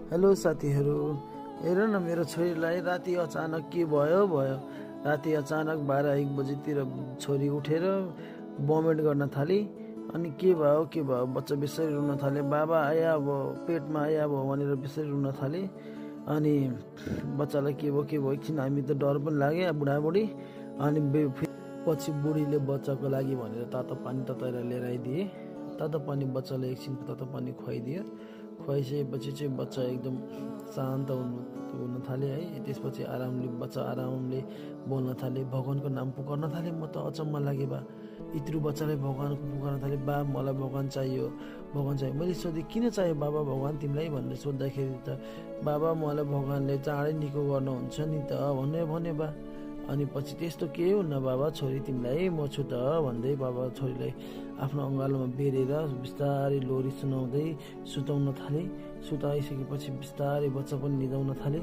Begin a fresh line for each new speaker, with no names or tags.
Hello साथीहरू, हेर न मेरो छोरीलाई राति अचानक के भयो भयो। राति अचानक 12-1 बजीतिर छोरी उठेर भोमिट गर्न थाली। अनि के भयो बच्चा बेसरी रुन थाले। बाबा आया भयो, पेटमा आया भयो भनेर बेसरी रुन थाले। अनि बच्चालाई के भयो एकछिन हामी त डर पनि लाग्यो बुढाबुढी। अनि पछि बुढीले बच्चाको लागि भनेर तातो पानी तताएर लिएर आइदिए। तातो पानी बच्चालाई एकछिन तातो पानी खुवाइदियो। खुवाइसकेपछि चाहिँ बच्चा एकदम शान्त हुन थाले है। त्यसपछि बच्चा आरामले बोल्न थाले, भगवानको नाम पुकार्न थाले। म त अचम्म लागे बा, यत्रु बच्चालाई भगवानको पुकार्न थाले। बा मलाई भगवान चाहियो। मैले सोधेँ किन चाहियो बाबा भगवान तिमीलाई भनेर सोद्धाखेरि त बाबा मलाई भगवानले चाँडै निको गर्नुहुन्छ नि त भने बा। अनि पछि त्यस्तो केही हुन्न बाबा, छोरी तिमीलाई म छु त भन्दै बाबा छोरीलाई आफ्नो अँगालोमा बेरेर बिस्तारै लोरी सुनाउँदै सुताउन थाले। सुताइसकेपछि बिस्तारै बच्चा पनि निदाउन थाले।